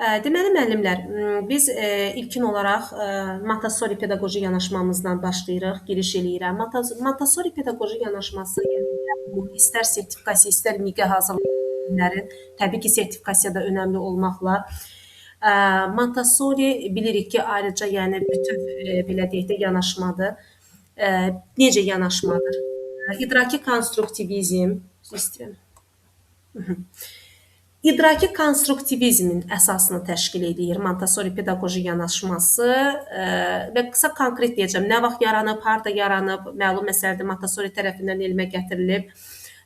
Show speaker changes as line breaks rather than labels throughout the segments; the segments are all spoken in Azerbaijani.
Deməli müəllimlər, biz ilkin olaraq Montessori pedaqoji yanaşmamızdan başlayırıq, giriş eləyirəm. Montessori pedaqoji yanaşması, yəni istər sertifikasiya, istər MİQ-ə hazırlayanların, təbii ki, sertifikasiya da önəmli olmaqla, Montessori bilirik ki, ayrıca yəni bütöv belə deyək də yanaşmadır. Necə yanaşmadır? İdraki konstruktivizm, istəyirəm. İdraki konstruktivizmin əsasını təşkil edir Montessori pedaqoji yanaşması və qısa konkret deyəcəm, nə vaxt yaranıb, harda yaranıb, məlum məsələdir, Montessori tərəfindən elmə gətirilib.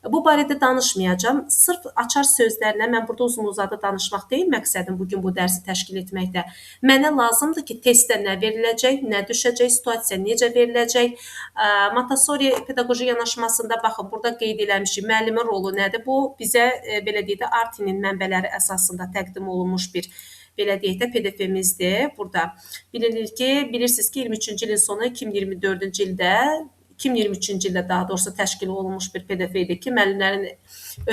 Bu barədə danışmayacağam. Sırf açar sözlərlə mən burada uzun-uzadı danışmaq deyil məqsədim bugün bu dərsi təşkil etməkdə. Mənə lazımdır ki, testdə nə veriləcək, nə düşəcək, situasiya necə veriləcək. Montessori pedaqoji yanaşmasında baxın, burada qeyd eləmişik, müəllimin rolu nədir? Bu bizə belə deyək də Artinin mənbələri əsasında təqdim olunmuş bir belə deyək də PDF-imizdir burada. Bilirsiniz ki, 23-cü ilin sonu 2024-cü ildə 2023-cü ildə daha doğrusu təşkil olunmuş bir PDF idi ki, müəllimlərin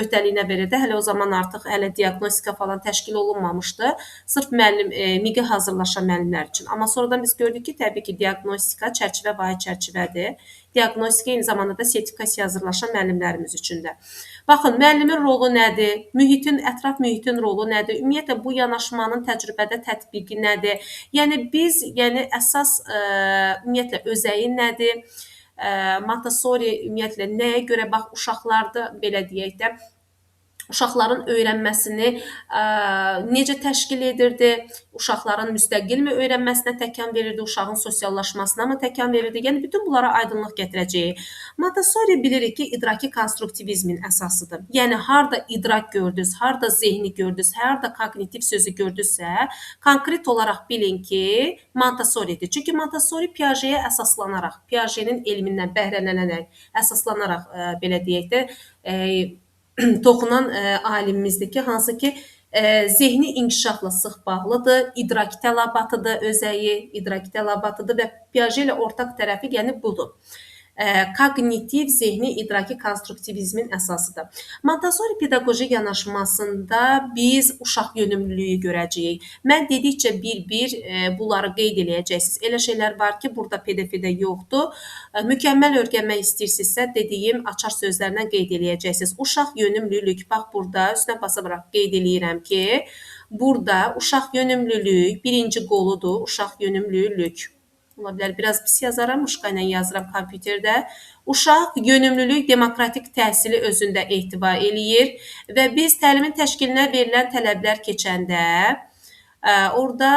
öhdəliyinə verildi. Hələ o zaman artıq hələ diaqnostika falan təşkil olunmamışdı. Sırf müəllim MİQ-ə hazırlaşan müəllimlər üçün. Amma sonradan biz gördük ki, təbii ki, diaqnostika çərçivə vahid çərçivədir. Diaqnostika eyni zamanda da sertifikasiya hazırlaşan müəllimlərimiz üçün də. Baxın, müəllimin rolu nədir? Mühitin, ətraf mühitin rolu nədir? Ümumiyyətlə, bu yanaşmanın təcrübədə tətbiqi nədir? Yəni, biz, yəni, əsas ümumiyyətlə, özəyi nədir? Montessori ümumiyyətlə nəyə görə bax uşaqlarda belə deyək də uşaqların öyrənməsini necə təşkil edirdi, uşaqların müstəqilmi öyrənməsinə təkan verirdi, uşağın sosiallaşmasına mı təkan verirdi? Yəni bütün bunlara aydınlıq gətirəcəyi. Montessori bilirik ki, idraki konstruktivizmin əsasıdır. Yəni harda idrak gördünüz, harda zehni gördünüz, harda kognitiv sözü gördünüzsə, konkret olaraq bilin ki, Montessori'dir. Çünki Montessori Piaget'ə əsaslanaraq, Piaget'in elmindən bəhrələnərək, əsaslanaraq belə deyək də toxunan alimimizdir ki, hansı ki, zehni inkişafla sıx bağlıdır, idrak tələbatıdır, özəyi, idrak tələbatıdır və Piaget ilə ortaq tərəfi, yəni budur. Kognitiv zehni idraki konstruktivizmin əsasıdır. Montessori pedaqoji yanaşmasında biz uşaq yönümlülüyü görəcəyik. Mən dedikcə bir-bir bunları qeyd eləyəcəksiniz. Elə şeylər var ki, burada PDF-də yoxdur. Mükəmməl öyrənmək istəyirsinizsə, dediyim açar sözlərlə qeyd eləyəcəksiniz. Uşaq yönümlülük, bax burada üstünə basaraq qeyd eləyirəm ki, burada uşaq yönümlülük birinci qoludur, uşaq yönümlülük. Ola bilər, biraz pis yazaram, muşka ilə yazıram kompüterdə. Uşaq yönümlülük demokratik təhsili özündə ehtiva eləyir və biz təlimin təşkilinə verilən tələblər keçəndə orada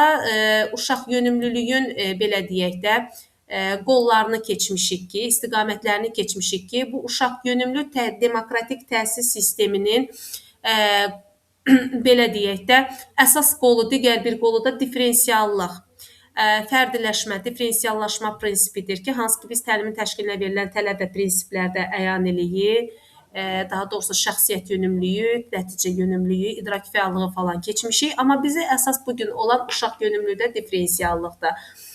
uşaq yönümlülüyün belə deyək də qollarını keçmişik ki, istiqamətlərini keçmişik ki, bu uşaq yönümlü demokratik təhsil sisteminin belə deyək də əsas qolu, digər bir qolu da diferensiallıq. Fərdiləşmə, diferensiallaşma prinsipidir ki, hansı ki biz təlimin təşkilinə verilən tələb və prinsiplərdə əyan eləyir, daha doğrusu şəxsiyyət yönümlüyü, nəticə yönümlüyü, idrak fəallığı falan keçmişik. Amma bizə əsas bugün olan uşaq yönümlüyü də diferensiallıqdır.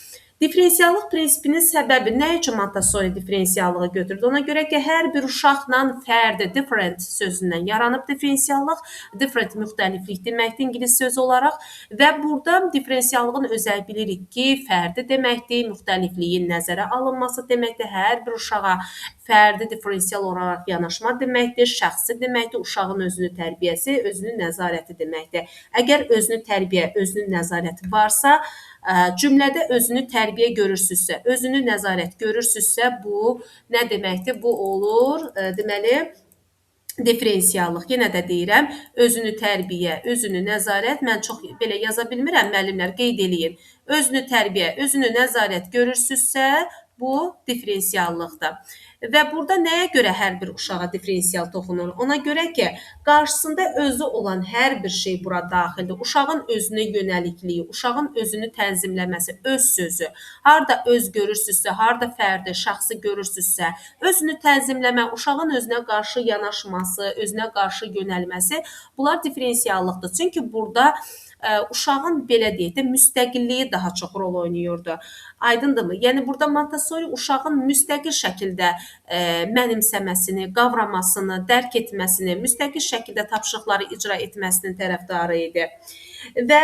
Diferensiallıq prinsipinin səbəbi nə üçün Montessori diferensiallığı götürdü? Ona görə ki, hər bir uşaqla fərdi, different sözündən yaranıb diferensiallıq, different müxtəliflik deməkdir ingilis sözü olaraq və burada diferensiallığın özəyi bilirik ki, fərdi deməkdir, müxtəlifliyin nəzərə alınması deməkdir, hər bir uşağa fərdi diferensial olaraq yanaşma deməkdir, şəxsi deməkdir, uşağın özünü tərbiyəsi, özünün nəzarəti deməkdir. Əgər özünü tərbiyə, özünün nəzarəti varsa, cümlədə özünü tərbiyə görürsünüzsə, özünü nəzarət görürsünüzsə, bu nə deməkdir? Bu olur, deməli, diferensiallıq. Yenə də deyirəm, özünü tərbiyə, özünü nəzarət, mən çox belə yaza bilmirəm, müəllimlər qeyd eləyin. Özünü tərbiyə, özünü nəzarət görürsünüzsə, bu diferensiallıqdır. Və burada nəyə görə hər bir uşağa diferensial toxunur? Ona görə ki, qarşısında özü olan hər bir şey bura daxildir. Uşağın özünə yönəlikliyi, uşağın özünü tənzimləməsi, öz sözü. Harda öz görürsünüzsə, harda fərdi, şəxsi görürsünüzsə, özünü tənzimləmə, uşağın özünə qarşı yanaşması, özünə qarşı yönəlməsi, bunlar diferensiallıqdır. Çünki burada uşağın belə deyək də müstəqilliyi daha çox rol oynayırdı. Aydındırmı? Yəni burada Montessori uşağın müstəqil şəkildə mənimsəməsini, qavramasını, dərk etməsini, müstəqil şəkildə tapşırıqları icra etməsinin tərəfdarı idi. Və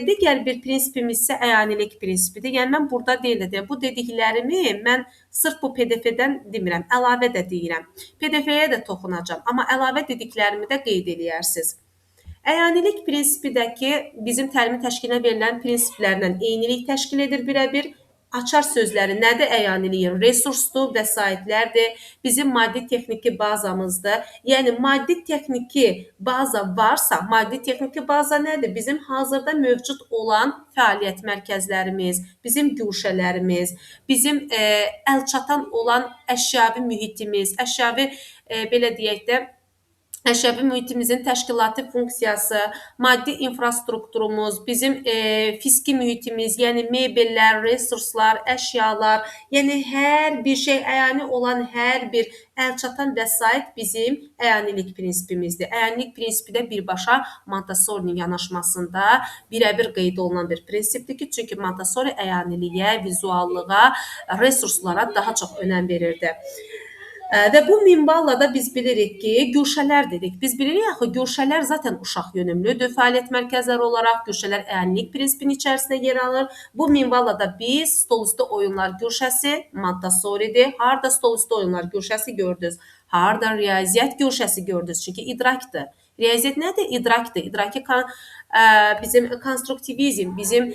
digər bir prinsipimiz isə əyanilik prinsipidir. Yəni mən burada deyil də, bu dediklərimi mən sırf bu PDF-dən demirəm, əlavə də deyirəm. PDF-yə də toxunacağam, amma əlavə dediklərimi də qeyd eləyərsiniz. Əyanilik prinsipi də ki, bizim təlimin təşkilinə verilən prinsiplərlə eynilik təşkil edir birəbir. Açar sözləri nədir əyaniliyin? Resursdur, vəsaitlərdir, bizim maddi texniki bazamızdır. Yəni maddi texniki baza varsa, maddi texniki baza nədir? Bizim hazırda mövcud olan fəaliyyət mərkəzlərimiz, bizim guşələrimiz, bizim əlçatan olan əşyavi mühitimiz, əşyavi belə deyək də, əşyavi mühitimizin təşkilati funksiyası, maddi infrastrukturumuz, bizim fiziki mühitimiz, yəni mebellər, resurslar, əşyalar, yəni hər bir şey, əyani olan hər bir əlçatan vəsait bizim əyanilik prinsipimizdir. Əyanilik prinsipi də birbaşa Montessorinin yanaşmasında birəbir qeyd olunan bir prinsipdir ki, çünki Montessori əyaniliyə, vizuallığa, resurslara daha çox önəm verirdi. Və bu minvalla da biz bilirik ki, guşələr dedik. Biz bilirik axı, guşələr zaten uşaq yönümlüdür. Fəaliyyət mərkəzləri olaraq guşələr əyanilik prinsipinin içərisində yer alır. Bu minvalla da biz stolüstü oyunlar guşəsi Montessori'dir. Harda stolüstü oyunlar guşəsi gördünüz? Harda riyaziyyat guşəsi gördünüz? Çünki idrakdır. Riyaziyyat nədir? İdrakdır. İdraki bizim konstruktivizm, bizim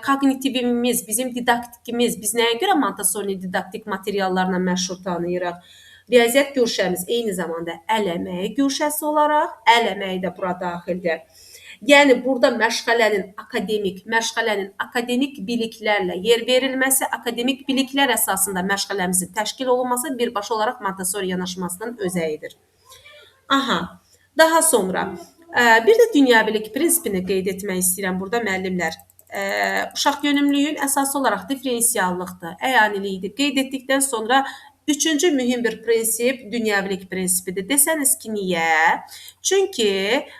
kognitivimiz, bizim didaktikimiz. Biz nəyə görə Montessori didaktik materiallarla məşhur tanıyırıq? Riyaziyyat guşəmiz eyni zamanda əl əməyi guşəsi olaraq, əl əməyi də bura daxildir. Yəni burada məşğələnin akademik biliklərlə yer verilməsi, akademik biliklər əsasında məşğələmizin təşkil olunması birbaşa olaraq Montessori yanaşmasının özəyidir. Aha, daha sonra bir də dünyəvilik prinsipini qeyd etmək istəyirəm burada müəllimlər. Uşaq yönümlüyün əsası olaraq diferensiallıqdır, əyanilikdir. Qeyd etdikdən sonra üçüncü mühüm bir prinsip dünyəvilik prinsipidir. Desəniz ki, niyə? Çünki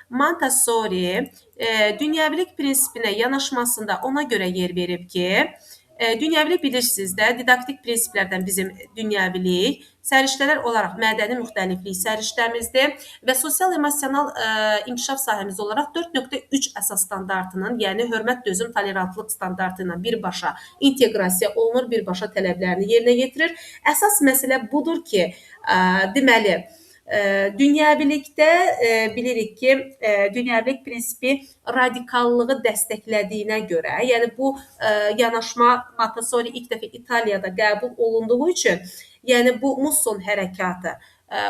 Montessori dünyəvilik prinsipinə yanaşmasında ona görə yer verib ki, dünyəvilik bilirsiniz də, didaktik prinsiplərdən bizim dünyəvilik, səriştələr olaraq mədəni müxtəliflik səriştəmizdir və sosial-emosional inkişaf sahəmiz olaraq 4.3 əsas standartının, yəni hörmət, dözüm, tolerantlıq standartı ilə birbaşa inteqrasiya olunur, birbaşa tələblərini yerinə yetirir. Əsas məsələ budur ki, deməli, dünyəvilikdə bilirik ki, dünyəvilik prinsipi radikallığı dəstəklədiyinə görə, yəni bu yanaşma Montessori ilk dəfə İtaliyada qəbul olunduğu üçün, yəni bu Musson hərəkatı,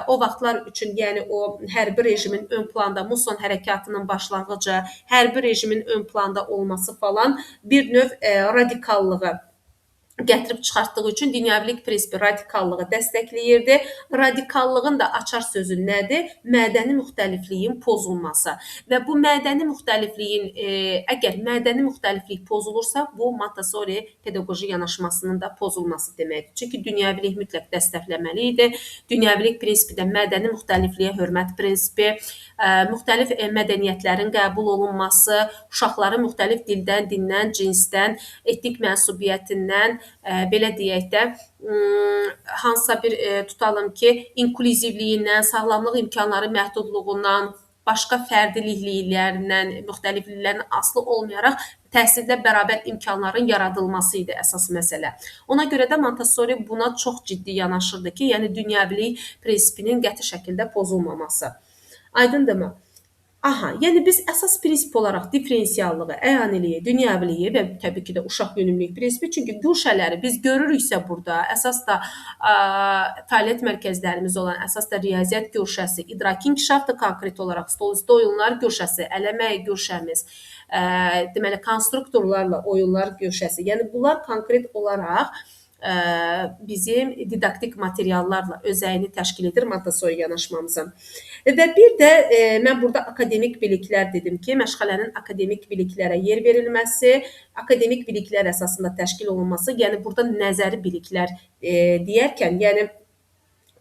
o vaxtlar üçün, yəni o hərbi rejimin ön planda, Musson hərəkatının başlanğıcı, hərbi rejimin ön planda olması falan bir növ radikallığı gətirib çıxartdığı üçün dünyəvilik prinsipi radikallığı dəstəkləyirdi. Radikallığın da açar sözü nədir? Mədəni müxtəlifliyin pozulması. Və bu mədəni müxtəlifliyin, əgər mədəni müxtəliflik pozulursa, bu Montessori pedaqoji yanaşmasının da pozulması deməkdir. Çünki dünyəvilik mütləq dəstəkləməli idi. Dünyəvilik prinsipi də mədəni müxtəlifliyə hörmət prinsipi, müxtəlif mədəniyyətlərin qəbul olunması, uşaqların müxtəlif dildən, dindən, cinsdən, etnik mənsubiyyətindən, belə deyək də, hansısa bir tutalım ki, inklüzivliyindən, sağlamlıq imkanları məhdudluğundan, başqa fərdiliklərindən, müxtəlifliklərindən asılı olmayaraq təhsildə bərabər imkanların yaradılması idi əsas məsələ. Ona görə də Montessori buna çox ciddi yanaşırdı ki, yəni dünyəvilik prinsipinin qəti şəkildə pozulmaması. Aydındırmı? Aha, yəni biz əsas prinsip olaraq diferensiallığı, əyaniliyi, dünyəviliyi və təbii ki də uşaq yönümlülük prinsipi, çünki guşələri biz görürüksə burada, əsas da fəaliyyət mərkəzlərimiz olan, əsas da riyaziyyat guşəsi, idraki inkişafdır konkret olaraq, stolüstü oyunlar guşəsi, əl əməyi guşəmiz, deməli, konstruktorlarla oyunlar guşəsi, yəni bunlar konkret olaraq bizim didaktik materiallarla özəyini təşkil edir Montessori yanaşmamızın. Və bir də mən burada akademik biliklər dedim ki, məşğələnin akademik biliklərə yer verilməsi, akademik biliklər əsasında təşkil olunması, yəni burada nəzəri biliklər deyərkən, yəni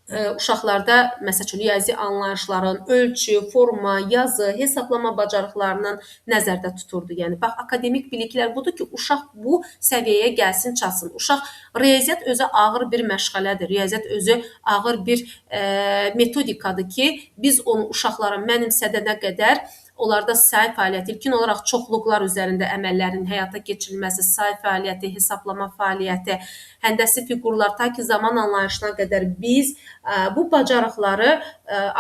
Uşaqlarda, məsəl üçün, riyazi anlayışların, ölçü, forma, yazı, hesablama bacarıqlarının nəzərdə tuturdu. Yəni, bax, akademik biliklər budur ki, uşaq bu səviyyəyə gəlsin, çatsın. Uşaq, riyaziyyat özü ağır bir məşğələdir, riyaziyyat özü ağır bir metodikadır ki, biz onu uşaqlara mənimsədənə qədər onlarda say fəaliyyəti, ilkin olaraq çoxluqlar üzərində əməllərin həyata keçirilməsi, say fəaliyyəti, hesablama fəaliyyəti, həndəsi fiqurlar, ta ki zaman anlayışına qədər biz bu bacarıqları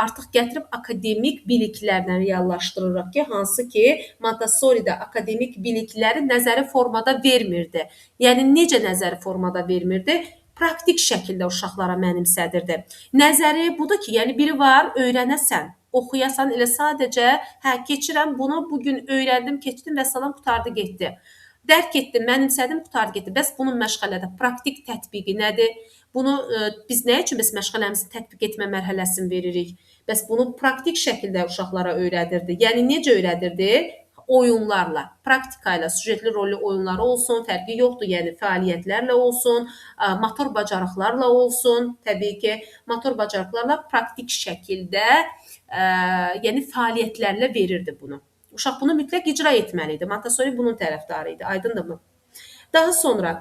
artıq gətirib akademik biliklərlə reallaşdırırıq ki, hansı ki Montessori-də akademik bilikləri nəzəri formada vermirdi. Yəni, necə nəzəri formada vermirdi? Praktik şəkildə uşaqlara mənimsədirdi. Nəzəri budur ki, yəni biri var, öyrənəsən, oxuyasan, elə sadəcə, hə, keçirəm bunu, bugün öyrəndim, keçdim və salam, qurtardı, getdi. Dərk etdim, mənimsədim, qurtardı, getdi. Bəs bunun məşğələdə praktik tətbiqi nədir? Bunu biz nə üçün biz məşğələmizi tətbiq etmə mərhələsini veririk? Bəs bunu praktik şəkildə uşaqlara öyrədirdi. Yəni, necə öyrədirdi? Oyunlarla, praktika ilə, süjetli rollu oyunları olsun, fərqi yoxdur, yəni fəaliyyətlərlə olsun, motor bacarıqlarla olsun, təbii ki, motor bacarıqlarla praktik şəkildə, yəni fəaliyyətlərlə verirdi bunu. Uşaq bunu mütləq icra etməli idi. Montessori bunun tərəfdarı idi, aydındırmı? Daha sonra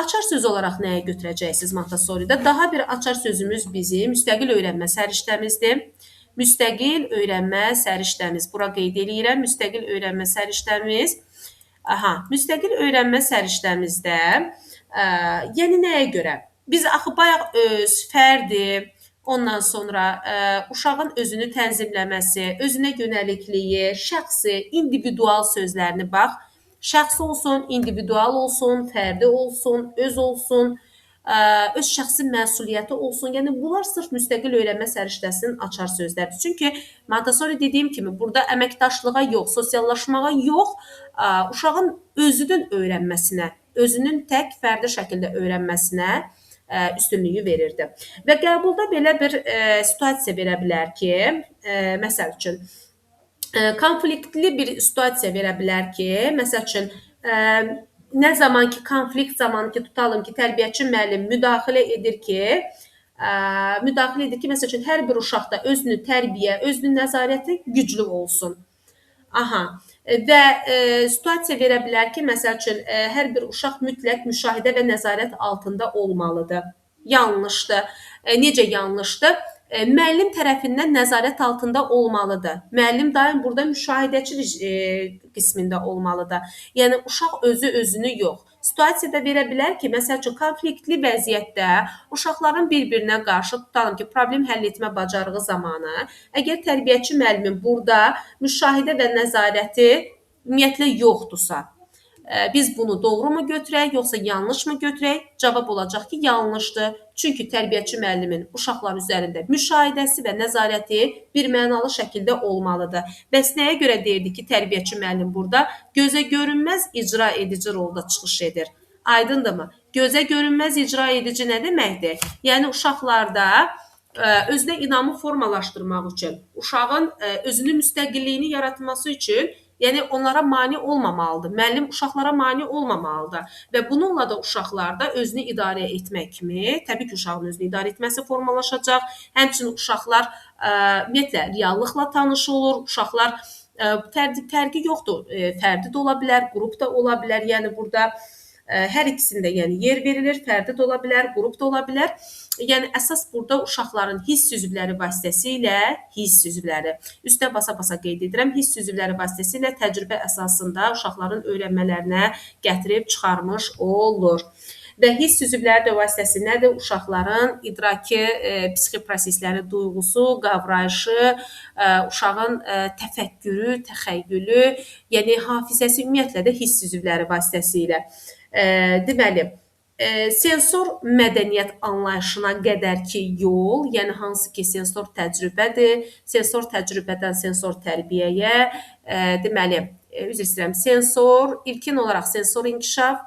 açar söz olaraq nəyə götürəcəksiniz Montessori'də? Daha bir açar sözümüz bizim müstəqil öyrənmə səriştəmizdir. Müstəqil öyrənmə səriştəmiz. Bura qeyd eləyirəm. Müstəqil öyrənmə səriştəmiz. Aha, müstəqil öyrənmə səriştəmizdə, yəni nəyə görə? Biz axı bayaq öz, fərdi, ondan sonra uşağın özünü tənzimləməsi, özünə yönəlikliyi, şəxsi, individual sözlərini bax. Şəxsi olsun, individual olsun, fərdi olsun, öz olsun, öz şəxsi məsuliyyəti olsun. Yəni, bunlar sırf müstəqil öyrənmə səriştəsinin açar sözləridir. Çünki Montessori dediyim kimi, burada əməkdaşlığa yox, sosiallaşmağa yox, uşağın özünün öyrənməsinə, özünün tək fərdi şəkildə öyrənməsinə üstünlüyü verirdi. Və qəbulda belə bir situasiya verə bilər ki, məsəl üçün, konfliktli bir situasiya verə bilər ki, məsəl üçün, nə zaman ki, konflikt zamanı ki, tutalım ki, tərbiyəçi müəllim müdaxilə edir ki, məsəl üçün, hər bir uşaqda özünü tərbiyə, özünün nəzarəti güclü olsun. Aha, və situasiya verə bilər ki, məsəl üçün, hər bir uşaq mütləq müşahidə və nəzarət altında olmalıdır. Yanlışdır. Necə yanlışdır? Müəllim tərəfindən nəzarət altında olmalıdır. Müəllim daim burada müşahidəçi qismində olmalıdır. Yəni, uşaq özü özünü yox. Situasiyada verə bilər ki, məsəl üçün, konfliktli vəziyyətdə uşaqların bir-birinə qarşı, tutalım ki, problem həll etmə bacarığı zamanı, əgər tərbiyəçi müəllimin burada müşahidə və nəzarəti ümumiyyətlə yoxdursa, biz bunu doğru mu götürək, yoxsa yanlış mı götürək? Cavab olacaq ki, yanlışdır. Çünki tərbiyəçi müəllimin uşaqlar üzərində müşahidəsi və nəzarəti bir mənalı şəkildə olmalıdır. Bəs nəyə görə deyirdi ki, tərbiyəçi müəllim burada gözə görünməz icra edici rolda çıxış edir? Aydındırmı? Gözə görünməz icra edici nə deməkdir? Yəni, uşaqlarda özünə inamı formalaşdırmaq üçün, uşağın özünün müstəqilliyini yaratması üçün, yəni onlara mane olmamalıdır. Müəllim uşaqlara mane olmamalıdır. Və bununla da uşaqlarda özünü idarə etmək kimi, təbii ki, uşağın özünü idarə etməsi formalaşacaq. Həmçinin uşaqlar ümumiyyətlə reallıqla tanış olur. Uşaqlar fərqi yoxdur. Fərdi də ola bilər, qrup da ola bilər. Yəni burada hər ikisində yer verilir, fərdi də ola bilər, qrup da ola bilər. Yəni, əsas burada uşaqların hiss üzvləri vasitəsilə, hiss üzvləri, üstə basa-basa qeyd edirəm, hiss üzvləri vasitəsilə təcrübə əsasında uşaqların öyrənmələrinə gətirib çıxarmış olur. Və hiss üzvləri də vasitəsi nədir? Uşaqların idraki, psixi prosesləri, duyğusu, qavrayışı, uşağın təfəkkürü, təxəyyülü, yəni hafizəsi ümumiyyətlə də hiss üzvləri vasitəsilə. Deməli, sensor mədəniyyət anlayışına qədər ki yol, yəni hansı ki sensor təcrübədir, sensor təcrübədən sensor tərbiyəyə, deməli, üzr istəyirəm, sensor, ilkin olaraq sensor inkişaf,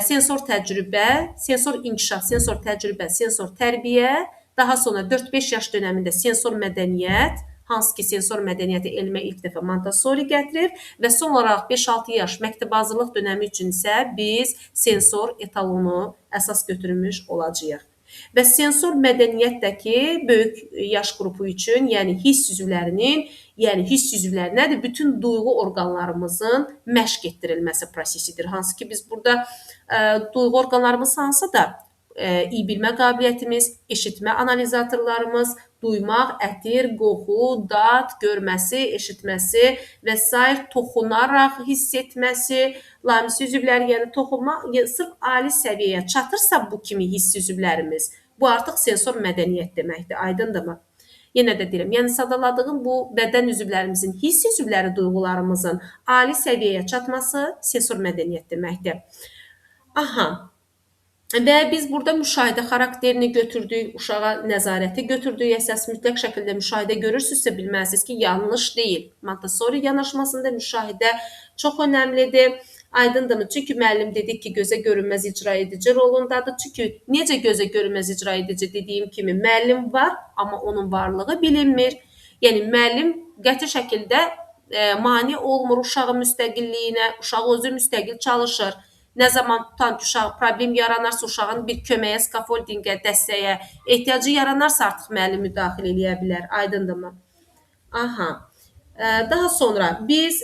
sensor təcrübə, sensor inkişaf, sensor təcrübə, sensor tərbiyə, daha sonra 4-5 yaş dönəmində sensor mədəniyyət, hansı ki sensor mədəniyyəti elmə ilk dəfə Montessori gətirir və son olaraq 5-6 yaş məktəbə hazırlıq dönəmi üçün isə biz sensor etalonu əsas götürmüş olacağıq. Və sensor mədəniyyətdəki böyük yaş qrupu üçün, yəni hiss üzvlərinin, yəni hiss üzvləri nədir? Bütün duyğu orqanlarımızın məşq etdirilməsi prosesidir. Hansı ki biz burada duyğu orqanlarımız hansı da iyi bilmə qabiliyyətimiz, eşitmə analizatorlarımız, duymaq, ətir, qoxu, dad, görməsi, eşitməsi və sair toxunaraq hiss etməsi, lamisi üzvləri, yəni toxunma, sırf ali səviyyəyə çatırsa bu kimi hiss üzvlərimiz, bu artıq sensor mədəniyyət deməkdir. Aydındırmı? Yenə də deyirəm, yəni sadaladığım bu bədən üzvlərimizin, hiss üzvləri duyğularımızın ali səviyyəyə çatması sensor mədəniyyət deməkdir. Aha. Və biz burada müşahidə xarakterini götürdük, uşağa nəzarəti götürdük. Əsas mütləq şəkildə müşahidə görürsünüzsə bilməlisiniz ki, yanlış deyil. Montessori yanaşmasında müşahidə çox önəmlidir. Aydındırmı? Çünki müəllim dedik ki, gözə görünməz icra edici rolundadır. Çünki necə gözə görünməz icra edici dediyim kimi müəllim var, amma onun varlığı bilinmir. Yəni müəllim qəti şəkildə mane olmur uşağın müstəqilliyinə, uşaq özü müstəqil çalışır. Nə zaman tutan ki, uşaq problem yaranarsa, uşağın bir köməyə, skafoldinqə, dəstəyə ehtiyacı yaranarsa artıq müəllim müdaxilə eləyə bilər. Aydındırmı? Aha. Daha sonra biz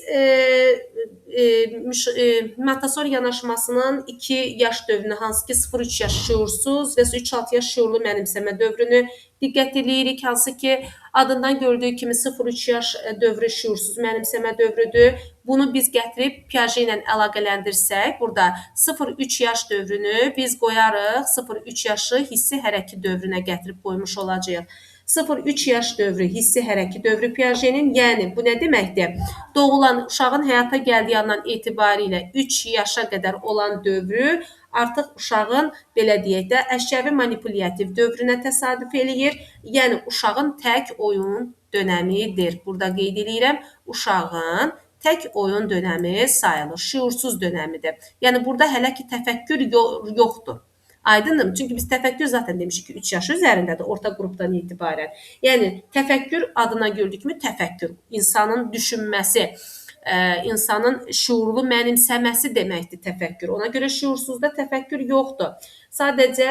Montessori yanaşmasının 2 yaş dövrünü, hansı ki 0-3 yaş şüursuz və 3-6 yaş şüurlu mənimsəmə dövrünü diqqət eləyirik, hansı ki adından gördüyü kimi 0-3 yaş dövrü şüursuz mənimsəmə dövrüdür. Bunu biz gətirib Piaget ilə əlaqələndirsək, burada 0-3 yaş dövrünü biz qoyarıq, 0-3 yaşı hissi hərəki dövrünə gətirib qoymuş olacağıq. 0-3 yaş dövrü hissi hərəki dövrü Piaget'in, yəni bu nə deməkdir? Doğulan uşağın həyata gəldiyi andan etibarilə 3 yaşa qədər olan dövrü artıq uşağın, belə deyək də, əşyəvi manipulyativ dövrünə təsadüf eləyir. Yəni uşağın tək oyun dönəmidir. Burada qeyd eləyirəm, uşağın tək oyun dönəmi sayılır, şüursuz dönəmidir. Yəni burada hələ ki təfəkkür yoxdur. Aydındır? Çünki biz təfəkkür zaten demişik ki, 3 yaş üzərindədir, orta qrupdan etibarən. Yəni təfəkkür adına gördükmü təfəkkür, insanın düşünməsi, insanın şüurlu mənimsəməsi deməkdir təfəkkür. Ona görə şüursuzda təfəkkür yoxdur. Sadəcə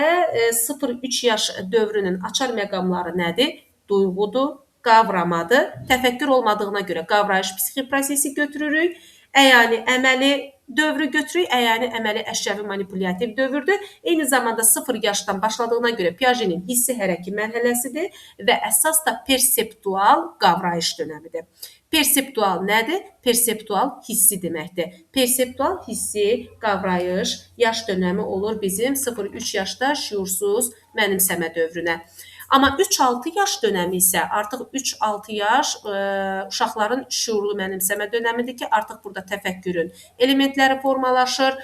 0-3 yaş dövrünün açar məqamları nədir? Duyğudur, qavramadır. Təfəkkür olmadığına görə qavrayış psixi prosesi götürürük. Əyani əməli dövrü götürürük. Əyani əməli əşyəvi manipulyativ dövrdür. Eyni zamanda 0 yaşdan başladığına görə Piaget'in hissi hərəki mərhələsidir və əsas da perseptual qavrayış dönəmidir. Perseptual nədir? Perseptual hissi deməkdir. Perseptual hissi qavrayış yaş dönəmi olur bizim 0-3 yaşda şüursuz mənimsəmə dövrünə. Amma 3-6 yaş dönəmi isə artıq 3-6 yaş uşaqların şüurlu mənimsəmə dönəmidir ki, artıq burada təfəkkürün elementləri formalaşır,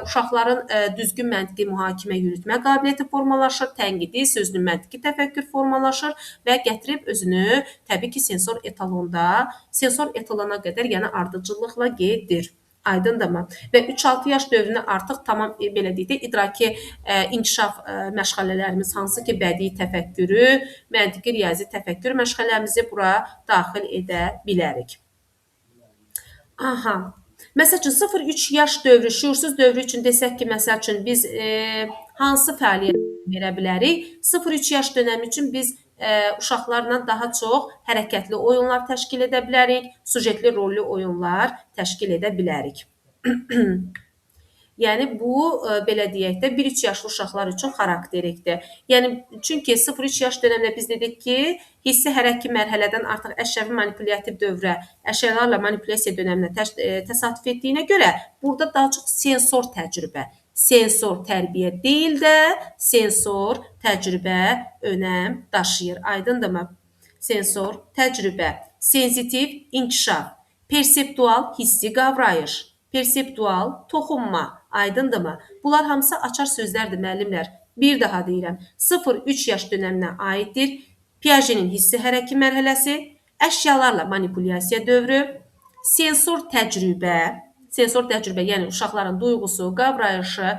uşaqların düzgün məntiqi mühakimə yürütmə qabiliyyəti formalaşır, tənqidi, sözlü məntiqi təfəkkür formalaşır və gətirib özünü təbii ki, sensor etalonda, sensor etalona qədər, yəni ardıcıllıqla gedir. Aydındırmı? Və 3-6 yaş dövrünü artıq tamam belə deyək də idraki inkişaf məşğələlərimiz, hansı ki bədii təfəkkürü, məntiqi riyazi təfəkkür məşğələmizi bura daxil edə bilərik. Aha. Məsəl üçün 0-3 yaş dövrü, şüursuz dövrü üçün desək ki, məsəl üçün biz hansı fəaliyyət verə bilərik? 0-3 yaş dönəmi üçün biz uşaqlarla daha çox hərəkətli oyunlar təşkil edə bilərik, sujetli rollu oyunlar təşkil edə bilərik. Yəni bu, belə deyək də, 1-3 yaşlı uşaqlar üçün xarakterikdir. Yəni çünki 0-3 yaş dönəmində biz dedik ki, hissi hərəki mərhələdən artıq əşyəvi manipulyativ dövrə, əşyalarla manipulyasiya dönəminə təsadüf etdiyinə görə burada daha çox sensor təcrübə, sensor tərbiyə deyil də, sensor təcrübə önəm daşıyır. Aydındırmı? Sensor təcrübə, sensitiv inkişaf, perseptual hissi qavrayış, perseptual toxunma. Aydındırmı? Bunlar hamısı açar sözlərdir müəllimlər. Bir daha deyirəm, 0-3 yaş dönəminə aiddir. Piaget'in hissi hərəki mərhələsi, əşyalarla manipulyasiya dövrü, sensor təcrübə, sensor təcrübə, yəni uşaqların duyğusu, qavrayışı,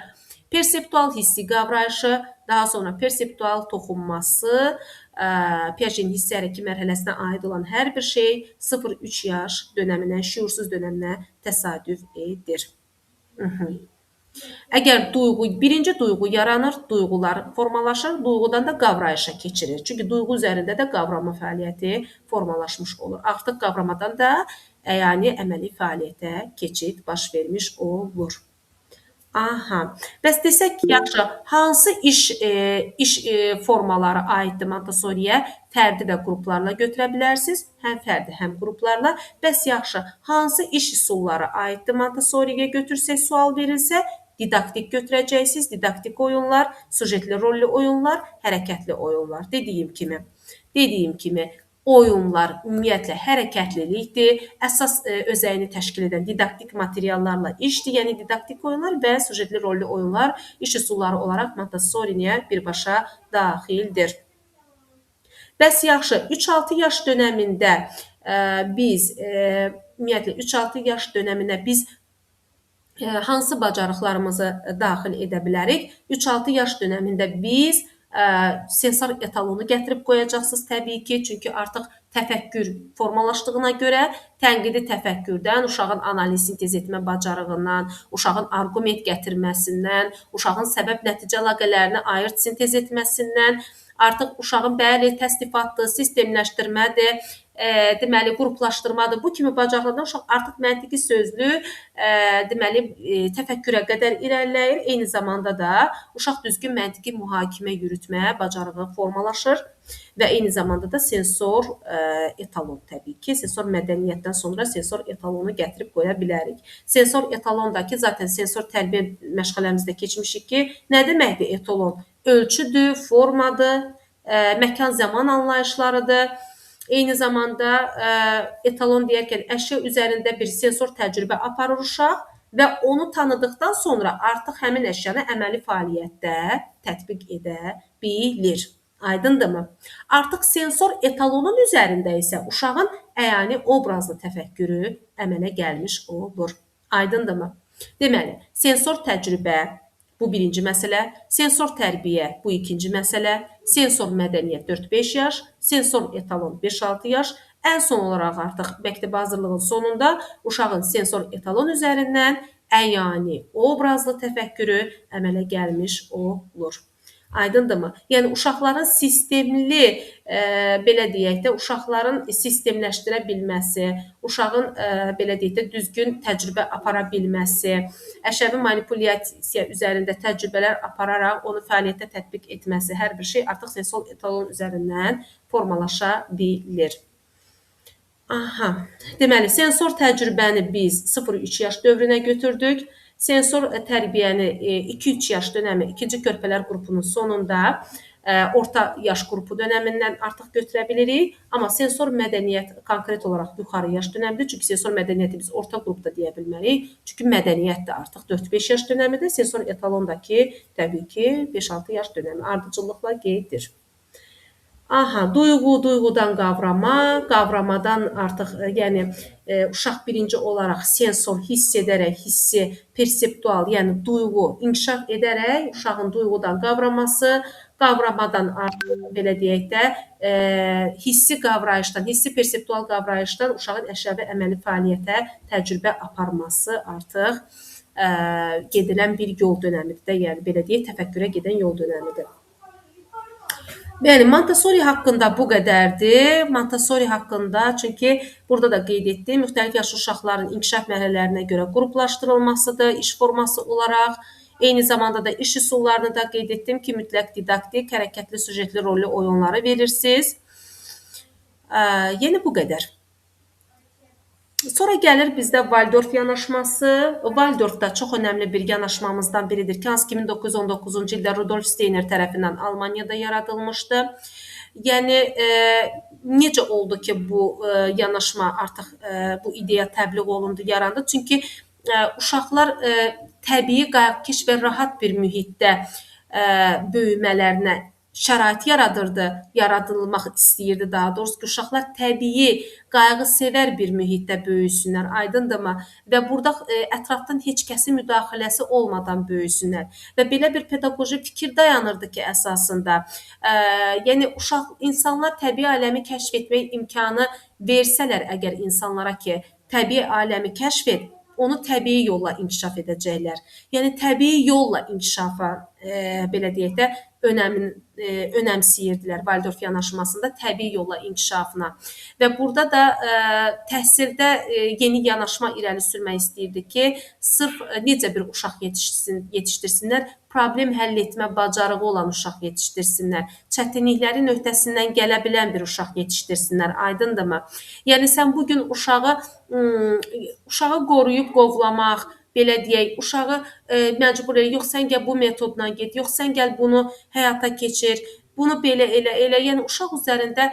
perseptual hissi qavrayışı, daha sonra perseptual toxunması, Piaget'in hissi hərəki mərhələsinə aid olan hər bir şey 0-3 yaş dönəminə, şüursuz dönəminə təsadüf edir. Əgər duyğu, birinci duyğu yaranır, duyğular formalaşır, duyğudan da qavrayışa keçirir. Çünki duyğu üzərində də qavrama fəaliyyəti formalaşmış olur. Artıq qavramadan da əyani əməli fəaliyyətə keçid baş vermiş olur. Aha. Bəs desək ki, yaxşı, hansı iş formaları aiddir Montessoriyə? Fərdi və qruplarla götürə bilərsiniz. Həm fərdi, həm qruplarla. Bəs yaxşı, hansı iş üsulları aiddir Montessoriyə götürsək, sual verilsə, didaktik götürəcəksiniz. Didaktik oyunlar, sujetli rollu oyunlar, hərəkətli oyunlar. Dediyim kimi, oyunlar ümumiyyətlə hərəkətlilikdir. Əsas özəyini təşkil edən didaktik materiallarla işdir. Yəni didaktik oyunlar və sujetli rollu oyunlar iş üsulları olaraq Montessoriyə birbaşa daxildir. Bəs yaxşı, 3-6 yaş dönəmində biz ümumiyyətlə 3-6 yaş dönəminə biz hansı bacarıqlarımızı daxil edə bilərik? 3-6 yaş dönəmində biz sensor etalonu gətirib qoyacaqsınız təbii ki, çünki artıq təfəkkür formalaşdığına görə tənqidi təfəkkürdən, uşağın analiz sintez etmə bacarığından, uşağın arqument gətirməsindən, uşağın səbəb-nəticə əlaqələrini ayırt sintez etməsindən, artıq uşağın bəli təsnifatdır, sistemləşdirmədir, deməli qruplaşdırmadır. Bu kimi bacarıqlardan uşaq artıq məntiqi sözlü, deməli təfəkkürə qədər irəliləyir. Eyni zamanda da uşaq düzgün məntiqi mühakimə yürütməyə bacarığı formalaşır və eyni zamanda da sensor etalon təbii ki, sensor mədəniyyətdən sonra sensor etalonu gətirib qoya bilərik. Sensor etalondakı zaten sensor tərbiyə məşğələmizdə keçmişik ki, nə deməkdir etalon? Ölçüdür, formadır, məkan zaman anlayışlarıdır. Eyni zamanda etalon deyərkən əşya üzərində bir sensor təcrübə aparır uşaq və onu tanıdıqdan sonra artıq həmin əşyanı əməli fəaliyyətdə tətbiq edə bilir. Aydındırmı? Artıq sensor etalonun üzərində isə uşağın əyani obrazlı təfəkkürü əmələ gəlmiş olur. Aydındırmı? Deməli, sensor təcrübə bu birinci məsələ, sensor tərbiyə bu ikinci məsələ, sensor mədəniyyət 4-5 yaş, sensor etalon 5-6 yaş, ən son olaraq artıq məktəbə hazırlığın sonunda uşağın sensor etalon üzərindən əyani obrazlı təfəkkürü əmələ gəlmiş olur. Aydındırmı? Yəni uşaqların sistemli, belə deyək də, uşaqların sistemləşdirə bilməsi, uşağın belə deyək də düzgün təcrübə apara bilməsi, əşyəvi manipulyasiya üzərində təcrübələr apararaq onu fəaliyyətdə tətbiq etməsi, hər bir şey artıq sensor etalon üzərindən formalaşa bilir. Aha. Deməli, sensor təcrübəni biz 0-3 yaş dövrünə götürdük. Sensor tərbiyəni 2-3 yaş dönəmi ikinci körpələr qrupunun sonunda orta yaş qrupu dönəmindən artıq götürə bilirik. Amma sensor mədəniyyət konkret olaraq yuxarı yaş dönəmidir. Çünki sensor mədəniyyəti biz orta qrupda deyə bilmərik. Çünki mədəniyyət də artıq 4-5 yaş dönəmidir. Sensor etalondakı təbii ki 5-6 yaş dönəmi ardıcıllıqla gedir. Aha, duyğu, duyğudan qavrama, qavramadan artıq, yəni uşaq birinci olaraq sensor hiss edərək, hissi, perseptual, yəni duyğu inkişaf edərək uşağın duyğudan qavraması, qavramadan artıq belə deyək də, hissi qavrayışdan, hissi perseptual qavrayışdan uşağın əşyavi əməli fəaliyyətə təcrübə aparması artıq gedilən bir yol dönəmidir də, yəni belə deyək, təfəkkürə gedən yol dönəmidir. Bəli, Montessori haqqında bu qədərdir. Montessori haqqında, çünki burada da qeyd etdim, müxtəlif yaşlı uşaqların inkişaf mərhələlərinə görə qruplaşdırılmasıdır iş forması olaraq. Eyni zamanda da iş üsullarını da qeyd etdim ki, mütləq didaktik, hərəkətli, sujetli, rollu oyunları verirsiniz. Yəni bu qədər. Sonra gəlir bizdə Valdorf yanaşması. Valdorf da çox önəmli bir yanaşmamızdan biridir ki, hansı ki 1919-cu ildə Rudolf Steiner tərəfindən Almaniyada yaradılmışdı. Yəni necə oldu ki, bu yanaşma artıq bu ideya təbliğ olundu, yarandı? Çünki uşaqlar təbii, qayğıkeş və rahat bir mühitdə böyümələrinə şərait yaradırdı, yaradılmaq istəyirdi daha doğrusu ki, uşaqlar təbii, qayğısevər bir mühitdə böyüsünlər, aydındırmı? Və burada ətrafdan heç kəsin müdaxiləsi olmadan böyüsünlər. Və belə bir pedaqoji fikir dayanırdı ki, əsasında, yəni uşaq, insanlar təbii aləmi kəşf etmək imkanı versələr əgər insanlara ki, təbii aləmi kəşf et, onu təbii yolla inkişaf edəcəklər. Yəni təbii yolla inkişafa belə deyək də önəmsiyirdilər Valdorf yanaşmasında təbii yolla inkişafına. Və burada da təhsildə yeni yanaşma irəli sürmək istəyirdi ki, sırf necə bir uşaq yetişdirsinlər, problem həll etmə bacarığı olan uşaq yetişdirsinlər, çətinliklərin öhdəsindən gələ bilən bir uşaq yetişdirsinlər, aydındırmı? Yəni sən bugün uşağı qoruyub qovlamaq, belə deyək, uşağı məcbur elə, yox sən gəl bu metodla get, yox sən gəl bunu həyata keçir, bunu belə elə, elə. Yəni uşaq üzərində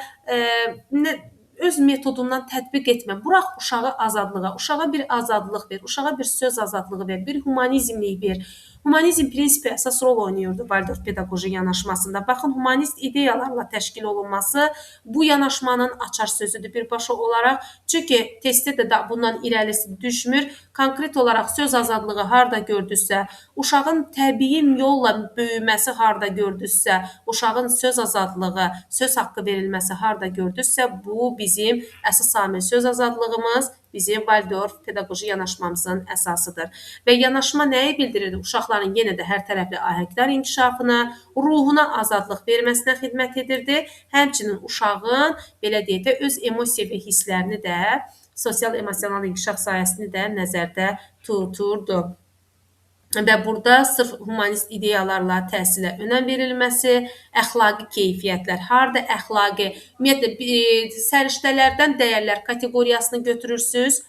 öz metodundan tətbiq etmə. Bıraq uşağı azadlığa, uşağa bir azadlıq ver, uşağa bir söz azadlığı ver, bir humanizmlik ver. Humanizm prinsipi əsas rol oynayırdı Valdorf pedaqoji yanaşmasında. Baxın, humanist ideyalarla təşkil olunması bu yanaşmanın açar sözüdür birbaşa olaraq. Çünki testdə də bundan irəlisi düşmür. Konkret olaraq söz azadlığı harda gördünüzsə, uşağın təbii yolla böyüməsi harda gördünüzsə, uşağın söz azadlığı, söz haqqı verilməsi harda gördünüzsə, bu bizim əsas amil söz azadlığımız, bizim Valdorf pedaqoji yanaşmamızın əsasıdır. Və yanaşma nəyi bildirirdi? Uşaqların yenə də hər tərəfli ahəngdar inkişafına, ruhuna azadlıq verməsinə xidmət edirdi. Həmçinin uşağın, belə deyək də, öz emosiya və hisslərini də, sosial-emosional inkişaf sayəsini də nəzərdə tuturdu. Və burada sırf humanist ideyalarla təhsilə önəm verilməsi, əxlaqi keyfiyyətlər, harda əxlaqi, ümumiyyətlə, səriştələrdən dəyərlər kateqoriyasını götürürsünüz,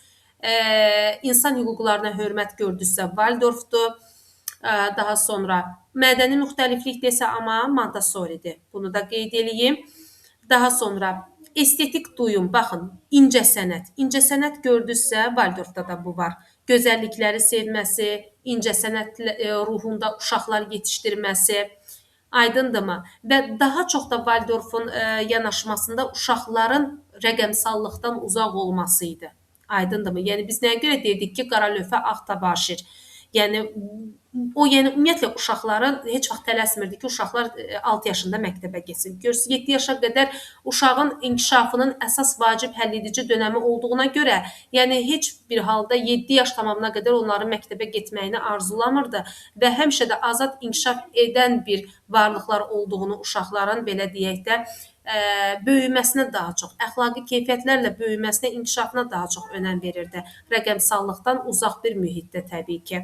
insan hüquqlarına hörmət gördünüzsə Valdorfdur, daha sonra mədəni müxtəliflik desə amma Montessori'dir, bunu da qeyd eləyim. Daha sonra estetik duyum, baxın, incəsənət, incəsənət gördünüzsə Valdorfda da bu var. Gözəllikləri sevməsi, incəsənət ruhunda uşaqlar yetişdirməsi, aydındırmı? Və daha çox da Valdorfun yanaşmasında uşaqların rəqəmsallıqdan uzaq olması idi. Aydındırmı? Yəni biz nəyə görə dedik ki, qara lövhə ağ təbaşir. Yəni o, yəni ümumiyyətlə uşaqların heç vaxt tələsmirdi ki, uşaqlar 6 yaşında məktəbə getsin. Görürsünüz, 7 yaşa qədər uşağın inkişafının əsas vacib həlledici dönəmi olduğuna görə, yəni heç bir halda 7 yaş tamamına qədər onların məktəbə getməyini arzulamırdı və həmişə də azad inkişaf edən bir varlıqlar olduğunu uşaqların, belə deyək də, böyüməsinə daha çox, əxlaqi keyfiyyətlərlə böyüməsinə, inkişafına daha çox önəm verirdi. Rəqəmsallıqdan uzaq bir mühitdə təbii ki.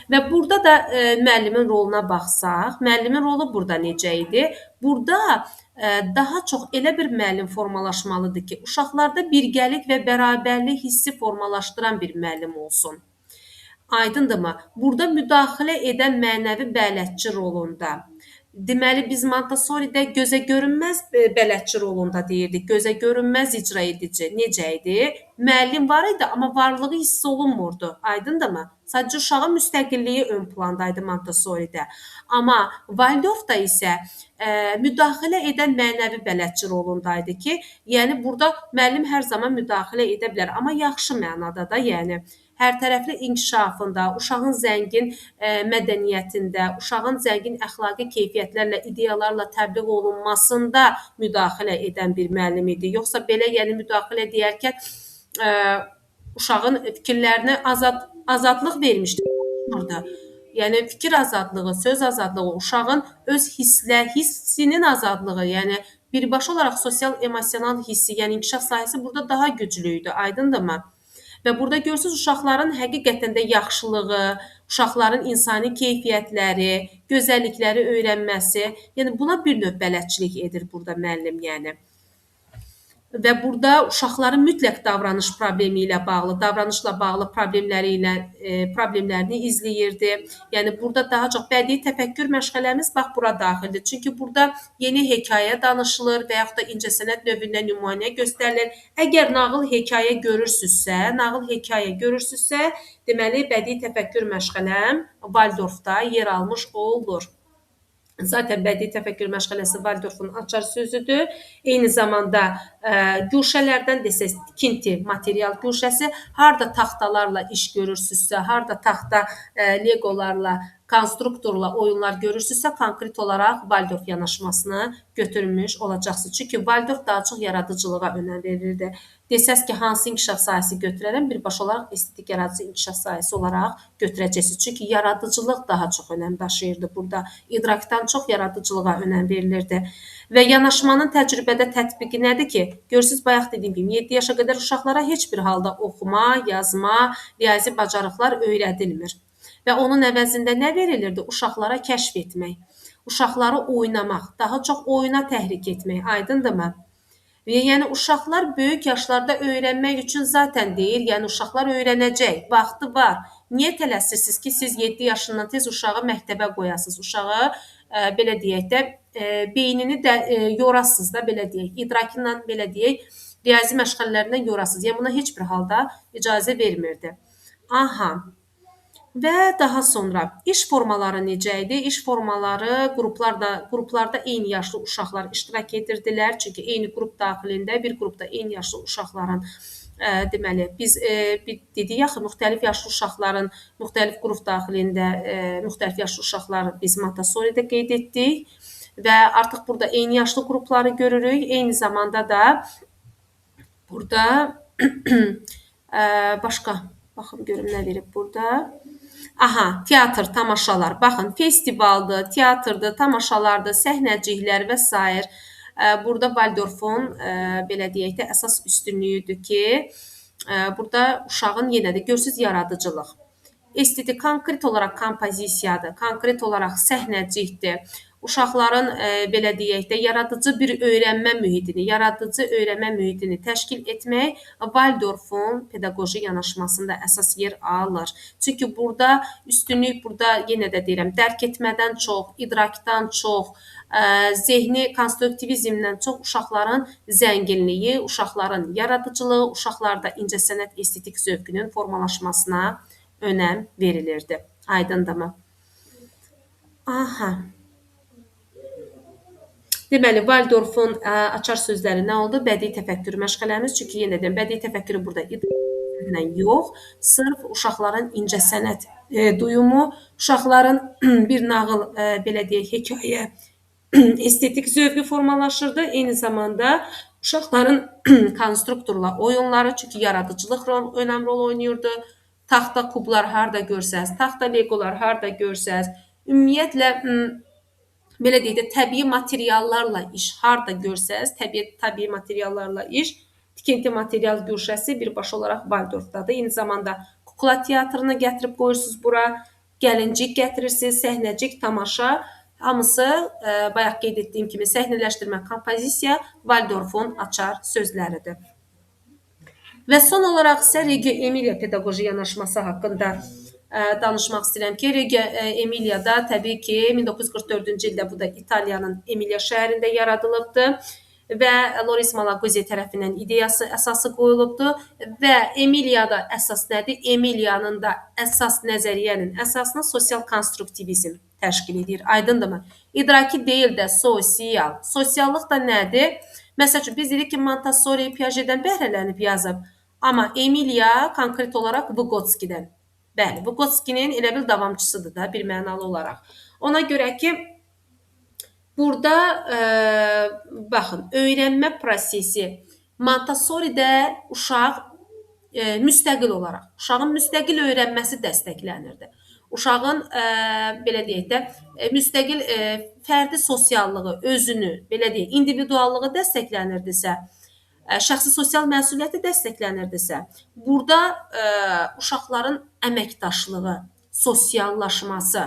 Və burada da müəllimin roluna baxsaq, müəllimin rolu burada necə idi? Burada daha çox elə bir müəllim formalaşmalıdır ki, uşaqlarda birgəlik və bərabərlik hissi formalaşdıran bir müəllim olsun. Aydındırmı? Burada müdaxilə edən mənəvi bələdçi rolunda. Deməli, biz Montessori'də gözə görünməz bələdçi rolunda deyirdik, gözə görünməz icra edici. Necə idi? Müəllim var idi, amma varlığı hiss olunmurdu. Aydındırmı? Sadəcə uşağın müstəqilliyi ön plandaydı Montessori'də. Amma Valdorfda isə müdaxilə edən mənəvi bələdçi rolundaydı ki, yəni burada müəllim hər zaman müdaxilə edə bilər, amma yaxşı mənada da, yəni hər tərəfli inkişafında, uşağın zəngin mədəniyyətində, uşağın zəngin əxlaqi keyfiyyətlərlə, ideyalarla təbliğ olunmasında müdaxilə edən bir müəllim idi. Yoxsa belə, yəni müdaxilə deyərkən uşağın fikirlərinə azadlıq vermişdi. Yəni fikir azadlığı, söz azadlığı, uşağın öz hissinin azadlığı, yəni birbaşa olaraq sosial-emosional hissi, yəni inkişaf sahəsi burada daha güclü idi, aydındırmı? Və burada görürsünüz, uşaqların həqiqətən də yaxşılığı, uşaqların insani keyfiyyətləri, gözəllikləri öyrənməsi, yəni buna bir növ bələdçilik edir burada müəllim, yəni. Və burada uşaqların mütləq davranış problemi ilə bağlı, davranışla bağlı problemləri ilə problemlərini izləyirdi. Yəni burada daha çox bədii təfəkkür məşğələmiz bax bura daxildir. Çünki burada yeni hekayə danışılır və yaxud da incəsənət növündən nümunə göstərilir. Əgər nağıl hekayə görürsünüzsə, deməli bədii təfəkkür məşğələm Valdorfda yer almış olur. Zaten bədii təfəkkür məşğələsi Valdorfun açar sözüdür. Eyni zamanda güşələrdən desək, tikinti material güşəsi, harda taxtalarla iş görürsünüzsə, harda taxta legolarla, konstruktorla oyunlar görürsünüzsə, konkret olaraq Waldorf yanaşmasını götürmüş olacaqsınız. Çünki Waldorf daha çox yaradıcılığa önəm verirdi. Desəz ki, hansı inkişaf sahəsi götürərəm, birbaşa olaraq estetik yaradıcı inkişaf sahəsi olaraq götürəcəksiniz. Çünki yaradıcılıq daha çox önəm daşıyırdı burada. İdrakdan çox yaradıcılığa önəm verilirdi. Və yanaşmanın təcrübədə tətbiqi nədir ki? Görürsünüz, bayaq dediyim kimi 7 yaşa qədər uşaqlara heç bir halda oxuma, yazma, riyazi bacarıqlar öyrədilmir. Və onun əvəzində nə verilirdi? Uşaqlara kəşf etmək, uşaqları oynamaq, daha çox oyuna təhrik etmək, aydındırmı? Və yəni uşaqlar böyük yaşlarda öyrənmək üçün zaten deyir, yəni uşaqlar öyrənəcək, vaxtı var. Niyə tələsirsiniz ki, siz 7 yaşından tez uşağı məktəbə qoyasınız, uşağı belə deyək də, beynini də yorasınız da, belə deyək, idrakından, belə deyək, riyazi məşğələlərindən yorasınız. Yəni buna heç bir halda icazə vermirdi. Aha. Və daha sonra iş formaları necə idi? İş formaları qruplarda eyni yaşlı uşaqlar iştirak edirdilər. Çünki eyni qrup daxilində bir qrupda eyni yaşlı uşaqların deməli biz dedik axı müxtəlif yaşlı uşaqların müxtəlif qrup daxilində müxtəlif yaşlı uşaqları biz Montessori'də qeyd etdik və artıq burada eyni yaşlı qrupları görürük. Eyni zamanda da burada başqa baxın görüm nə verib burada. Aha, teatr, tamaşalar. Baxın, festivaldır, teatrdır, tamaşalardır, səhnəciklər və sair. Burada Waldorfun, belə deyək də, əsas üstünlüyüdür ki, burada uşağın yenə də görürsünüz yaradıcılıq. Estetik, konkret olaraq kompozisiyadır, konkret olaraq səhnəcikdir. Uşaqların, belə deyək də, yaradıcı bir öyrənmə mühitini, yaradıcı öyrənmə mühitini təşkil etmək Waldorfun pedaqoji yanaşmasında əsas yer alır. Çünki burada üstünlük, burada yenə də deyirəm, dərk etmədən çox, idrakdan çox, zehni konstruktivizmdən çox uşaqların zənginliyi, uşaqların yaradıcılığı, uşaqlarda incəsənət estetik zövqünün formalaşmasına önəm verilirdi. Aydındırmı? Aha. Deməli, Waldorfun açar sözləri nə oldu? Bədii təfəkkür məşğələmiz. Çünki yenə deyirəm, bədii təfəkkürü burada idraklə yox, sırf uşaqların incəsənət duyumu, uşaqların bir nağıl, belə deyək, hekayə, estetik zövqü formalaşırdı. Eyni zamanda uşaqların konstruktorla oyunları, çünki yaradıcılıq önəmli rol oynayırdı. Taxta kublar harda görsəz, taxta legolar harda görsəz, ümumiyyətlə, belə deyək də, təbii materiallarla iş harda görsəz, təbii materiallarla iş, tikinti material güşəsi birbaşa olaraq Waldorfdadır. Eyni zamanda kukla teatrını gətirib qoyursunuz bura, gəlincik gətirirsiniz, səhnəcik, tamaşa, hamısı bayaq qeyd etdiyim kimi səhnələşdirmə, kompozisiya Waldorfun açar sözləridir. Və son olaraq isə Reggio Emilia pedaqoji yanaşması haqqında danışmaq istəyirəm ki, Reggio Emilia'da təbii ki, 1944-cü ildə bu da İtaliyanın Emilia şəhərində yaradılıbdır və Loris Malaguzzi tərəfindən ideyası əsası qoyulubdur və Emilia'da əsas nədir? Emilia'nın da əsas nəzəriyyənin əsasını sosial konstruktivizm təşkil edir. Aydındırmı? İdraki deyil də sosial. Sosiallıq da nədir? Məsəl üçün, biz dedik ki, Montessori Piagetdən bəhrələnib yazıb, amma Emilia konkret olaraq Vygotskydən. Bəli, Vygotskynin elə bil davamçısıdır da bir mənalı olaraq. Ona görə ki, burada baxın, öyrənmə prosesi Montessori'də uşaq müstəqil olaraq, uşağın müstəqil öyrənməsi dəstəklənirdi. Uşağın, belə deyək də, müstəqil fərdi sosiallığı, özünü, belə deyək, individuallığı dəstəklənirdisə, şəxsi sosial məsuliyyəti dəstəklənirdisə, burada uşaqların əməkdaşlığı, sosiallaşması,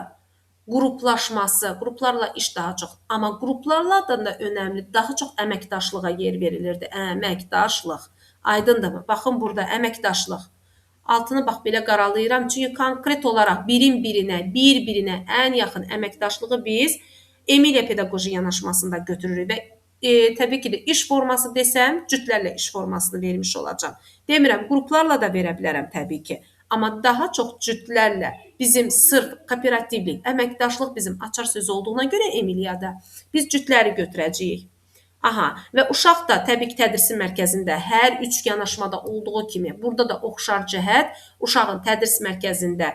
qruplaşması, qruplarla iş daha çox, amma qruplarla da önəmli, daha çox əməkdaşlığa yer verilirdi. Əməkdaşlıq. Aydındırmı? Baxın burada əməkdaşlıq. Altını bax belə qaralayıram. Çünki konkret olaraq birin birinə, bir-birinə ən yaxın əməkdaşlığı biz Emilia pedaqoji yanaşmasında götürürük və təbii ki də iş forması desəm, cütlərlə iş formasını vermiş olacağam. Demirəm, qruplarla da verə bilərəm təbii ki. Amma daha çox cütlərlə bizim sırf kooperativlik, əməkdaşlıq bizim açar sözü olduğuna görə Emiliada biz cütləri götürəcəyik. Aha, və uşaq da təbii ki, tədrisin mərkəzində hər üç yanaşmada olduğu kimi burada da oxşar cəhət uşağın tədris mərkəzində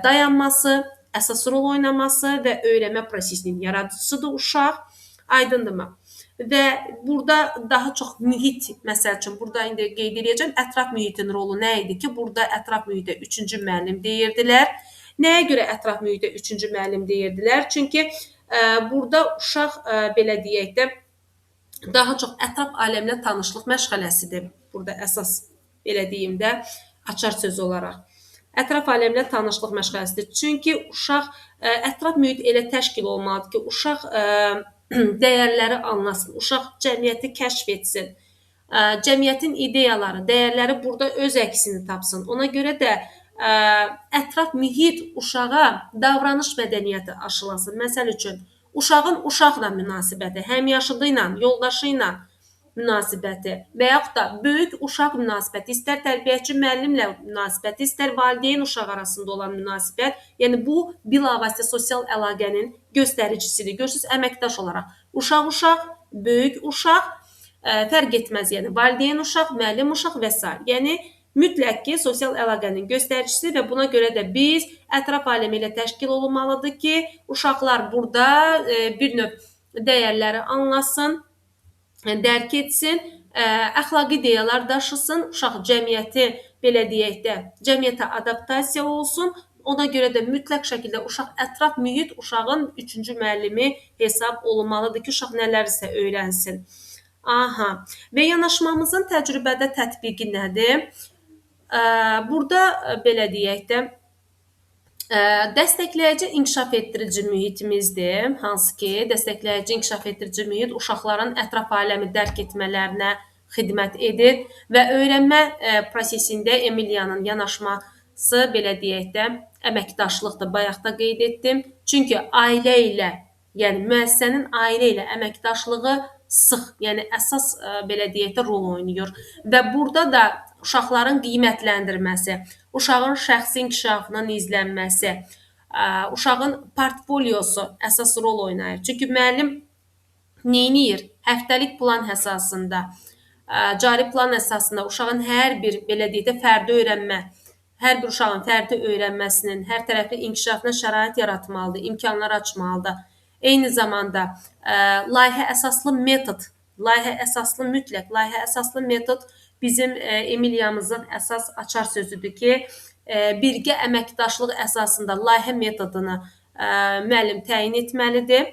dayanması, əsas rol oynaması və öyrənmə prosesinin yaradıcısıdır uşaq. Aydındırmı? Və burada daha çox mühit, məsəl üçün, burada indi qeyd eləyəcəm, ətraf mühitin rolu nə idi ki, burada ətraf mühitə üçüncü müəllim deyirdilər. Nəyə görə ətraf mühitə üçüncü müəllim deyirdilər? Çünki burada uşaq, belə deyək də, daha çox ətraf aləmlə tanışlıq məşğələsidir. Burada əsas, belə deyim də, açar söz olaraq. Ətraf aləmlə tanışlıq məşğələsidir. Çünki uşaq, ətraf mühit elə təşkil olmalıdır ki, uşaq dəyərləri anlasın, uşaq cəmiyyəti kəşf etsin, cəmiyyətin ideyaları, dəyərləri burada öz əksini tapsın. Ona görə də ətraf mühit uşağa davranış mədəniyyəti aşılasın. Məsəl üçün, uşağın uşaqla münasibəti, həmyaşıdı ilə, yoldaşı ilə münasibəti və yaxud da böyük uşaq münasibəti, istər tərbiyəçi müəllimlə münasibəti, istər valideyn uşaq arasında olan münasibət, yəni bu bilavasitə sosial əlaqənin göstəricisidir. Görürsünüz, əməkdaş olaraq uşaq uşaq, böyük uşaq, fərq etməz, yəni valideyn uşaq, müəllim uşaq və s. Yəni mütləq ki, sosial əlaqənin göstəricisi və buna görə də biz ətraf aləmi ilə təşkil olunmalıdır ki, uşaqlar burada bir növ dəyərləri anlasın, dərk etsin, əxlaqi ideyalar daşısın, uşaq cəmiyyəti, belə deyək də, cəmiyyətə adaptasiya olsun. Ona görə də mütləq şəkildə uşaq ətraf mühit uşağın üçüncü müəllimi hesab olunmalıdır ki, uşaq nələrsə öyrənsin. Aha, və yanaşmamızın təcrübədə tətbiqi nədir? Burada, belə deyək də, dəstəkləyici inkişaf etdirici mühitimizdir. Hansı ki, dəstəkləyici inkişaf etdirici mühit uşaqların ətraf aləmi dərk etmələrinə xidmət edir və öyrənmə prosesində Emiliyanın yanaşması, belə deyək də, əməkdaşlıqdır. Bayaq da qeyd etdim. Çünki ailə ilə, yəni müəssisənin ailə ilə əməkdaşlığı sıx, yəni əsas, belə deyək də, rol oynayır. Və burada da uşaqların qiymətləndirməsi, uşağın şəxsi inkişafının izlənməsi, uşağın portfoliosu əsas rol oynayır. Çünki müəllim neyniyir? Həftəlik plan əsasında, cari plan əsasında uşağın hər bir, belə deyək də, fərdi öyrənmə, hər bir uşağın fərdi öyrənməsinin, hər tərəfli inkişafına şərait yaratmalıdır, imkanlar açmalıdır. Eyni zamanda layihə əsaslı metod, layihə əsaslı mütləq, layihə əsaslı metod bizim Emiliyamızın əsas açar sözüdür ki, birgə əməkdaşlıq əsasında layihə metodunu müəllim təyin etməlidir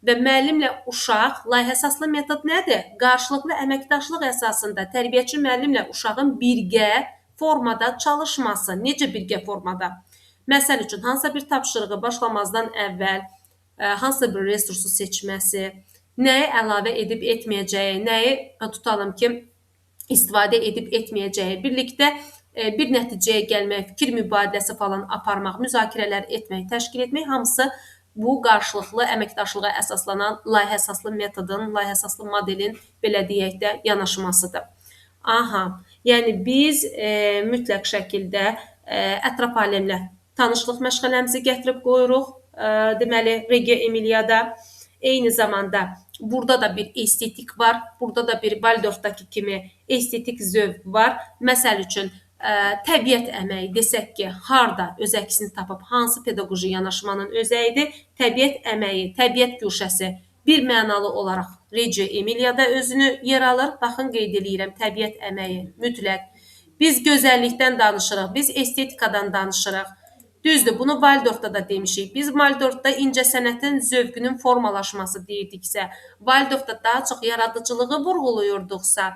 və müəllimlə uşaq, layihə əsaslı metod nədir? Qarşılıqlı əməkdaşlıq əsasında tərbiyəçi müəllimlə uşağın birgə formada çalışması. Necə birgə formada? Məsəl üçün, hansısa bir tapşırığı başlamazdan əvvəl hansısa bir resursu seçməsi, nəyi əlavə edib etməyəcəyi, nəyi tutalım ki, istifadə edib etməyəcəyi, birlikdə bir nəticəyə gəlmək, fikir mübadiləsi falan aparmaq, müzakirələr etmək, təşkil etmək, hamısı bu qarşılıqlı əməkdaşlığa əsaslanan layihə əsaslı metodun, layihə əsaslı modelin, belə deyək də, yanaşmasıdır. Aha, yəni biz mütləq şəkildə ətraf aləmlə tanışlıq məşğələmizi gətirib qoyuruq, deməli, Reggio Emiliada. Eyni zamanda burada da bir estetik var, burada da bir Waldorfdakı kimi estetik zövq var. Məsəl üçün, təbiət əməyi desək ki, harda öz əksini tapıb, hansı pedaqoji yanaşmanın özəyidir? Təbiət əməyi, təbiət güşəsi bir mənalı olaraq Reggio Emiliada özünü yer alır. Baxın, qeyd eləyirəm, təbiət əməyi mütləq. Biz gözəllikdən danışırıq, biz estetikadan danışırıq. Düzdür, bunu Waldorfda da demişik. Biz Waldorfda incəsənətin zövqünün formalaşması deyirdiksə, Waldorfda daha çox yaradıcılığı vurğuluyurduqsa,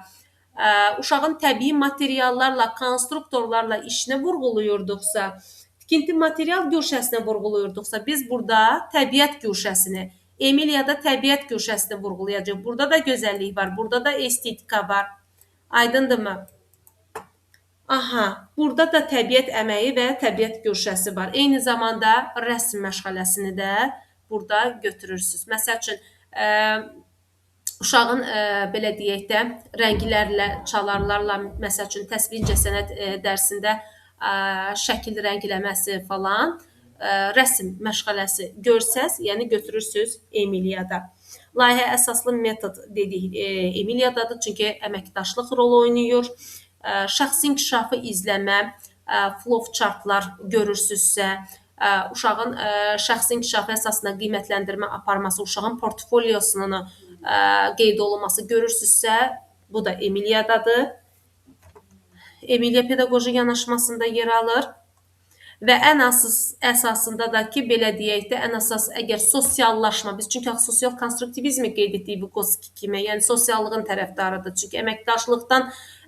uşağın təbii materiallarla, konstruktorlarla işini vurğuluyurduqsa, tikinti material güşəsini vurğuluyurduqsa, biz burada təbiət güşəsini, Emiliyada təbiət güşəsini vurğulayacağıq. Burada da gözəllik var, burada da estetika var. Aydındırmı? Aha, burada da təbiət əməyi və təbiət güşəsi var. Eyni zamanda rəsm məşğələsini də burada götürürsünüz. Məsəl üçün, uşağın, belə deyək də, rənglərlə, çalarlarla, məsəl üçün, təsvir incəsənət dərsində şəkil rəngləməsi falan, rəsm məşğələsi görsəz, yəni götürürsünüz Emiliyada. Layihə əsaslı metod dedik Emiliyadadır, çünki əməkdaşlıq rolu oynayır. Şəxsi inkişafı izləmə, flow chartlar görürsünüzsə, uşağın şəxsi inkişafı əsasında qiymətləndirmə aparması, uşağın portfolyosunun qeyd olunması görürsünüzsə, bu da Emiliyadadır. Emiliya pedaqoji yanaşmasında yer alır. Və ən əsasında da ki, belə deyək də, ən əsas əgər sosiallaşma, biz çünki sosial konstruktivizmi qeyd etdik Vygotsky kimi, yəni sosiallığın tərəfdarıdır. Çünki əməkdaşlıqdan,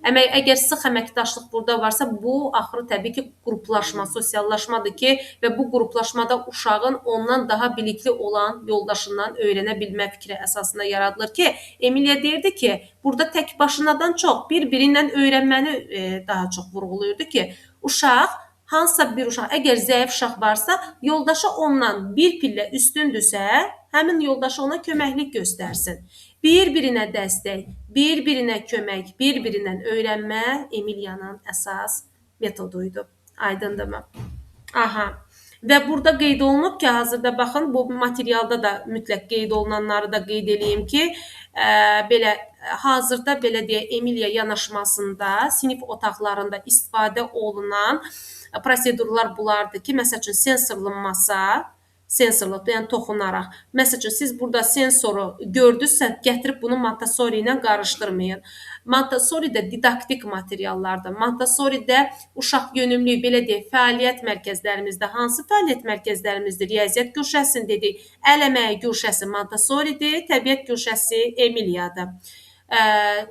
əgər sıx əməkdaşlıq burada varsa, bu axırı təbii ki, qruplaşma, sosiallaşmadır ki, və bu qruplaşmada uşağın ondan daha bilikli olan yoldaşından öyrənə bilmə fikri əsasında yaradılır ki, Emiliya deyirdi ki, burada tək başınadan çox bir-biri ilə öyrənməni daha çox vurğulayırdı ki, uşaq hansısa bir uşaq, əgər zəif uşaq varsa, yoldaşı ondan bir pillə üstündürsə, həmin yoldaşı ona köməklik göstərsin. Bir-birinə dəstək, bir-birinə kömək, bir-birindən öyrənmə Emiliyanın əsas metodu idi. Aydındırmı? Aha. Və burada qeyd olunub ki, hazırda baxın, bu materialda da mütləq qeyd olunanları da qeyd eləyim ki, belə hazırda belə deyək, Emiliya yanaşmasında sinif otaqlarında istifadə olunan prosedurlar bunlardır ki, məsəl üçün sensorlu masa, sensorlu, yəni toxunaraq. Məsəl üçün siz burada sensoru gördünüzsə, gətirib bunu Montessori ilə qarışdırmayın. Montessori-də didaktik materiallardır. Montessori-də uşaq yönümlü, belə deyək, fəaliyyət mərkəzlərimizdə, hansı fəaliyyət mərkəzlərimizdir? Riyaziyyat güşəsini dedik, əl əməyi güşəsi Montessori-dir, təbiət güşəsi Emiliyadır.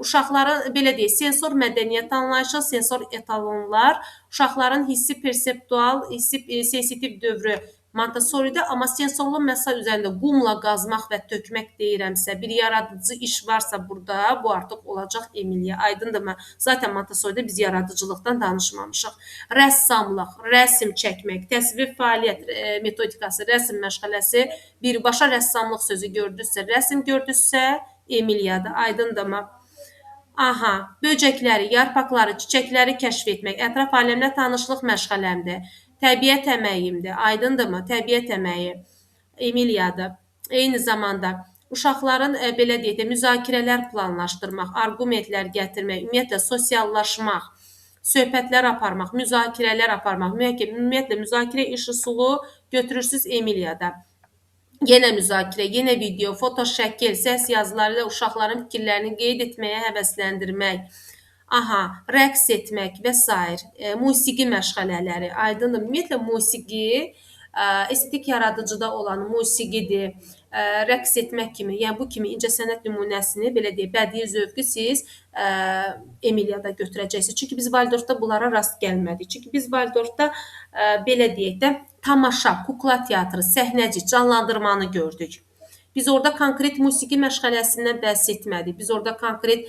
Uşaqların, belə deyək, sensor mədəniyyət anlayışı, sensor etalonlar, uşaqların hissi perseptual, hissi sensitiv dövrü Montessori-də, amma sensorlu masa üzərində qumla qazmaq və tökmək deyirəmsə, bir yaradıcı iş varsa burada, bu artıq olacaq Emiliya. Aydındırmı? Zaten Montessori-də biz yaradıcılıqdan danışmamışıq. Rəssamlıq, rəsm çəkmək, təsvir fəaliyyət metodikası, rəsm məşğələsi, birbaşa rəssamlıq sözü gördünüzsə, rəsm gördünüzsə, Emiliyadır. Aydındırmı? Aha, böcəkləri, yarpaqları, çiçəkləri kəşf etmək, ətraf aləmlə tanışlıq məşğələmdir. Təbiət əməyimdir. Aydındırmı? Təbiət əməyi Emiliyadır. Eyni zamanda uşaqların, belə deyək də, müzakirələr planlaşdırmaq, arqumentlər gətirmək, ümumiyyətlə sosiallaşmaq, söhbətlər aparmaq, müzakirələr aparmaq, ümumiyyətlə müzakirə iş üsulu götürürsünüz Emiliyada. Yenə müzakirə, yenə video, foto, şəkil, səs yazıları ilə uşaqların fikirlərini qeyd etməyə həvəsləndirmək. Aha, rəqs etmək və s. Musiqi məşğələləri, aydındır. Ümumiyyətlə, musiqi, estetik yaradıcıda olan musiqidir, rəqs etmək kimi, yəni bu kimi incəsənət nümunəsini, belə deyək, bədii zövqü siz Emiliyada götürəcəksiniz. Çünki biz Valdorfda bunlara rast gəlmədik. Çünki biz Valdorfda, belə deyək də, tamaşa, kukla teatrı, səhnəcik, canlandırmanı gördük. Biz orada konkret musiqi məşğələsindən bəhs etmədik. Biz orada konkret,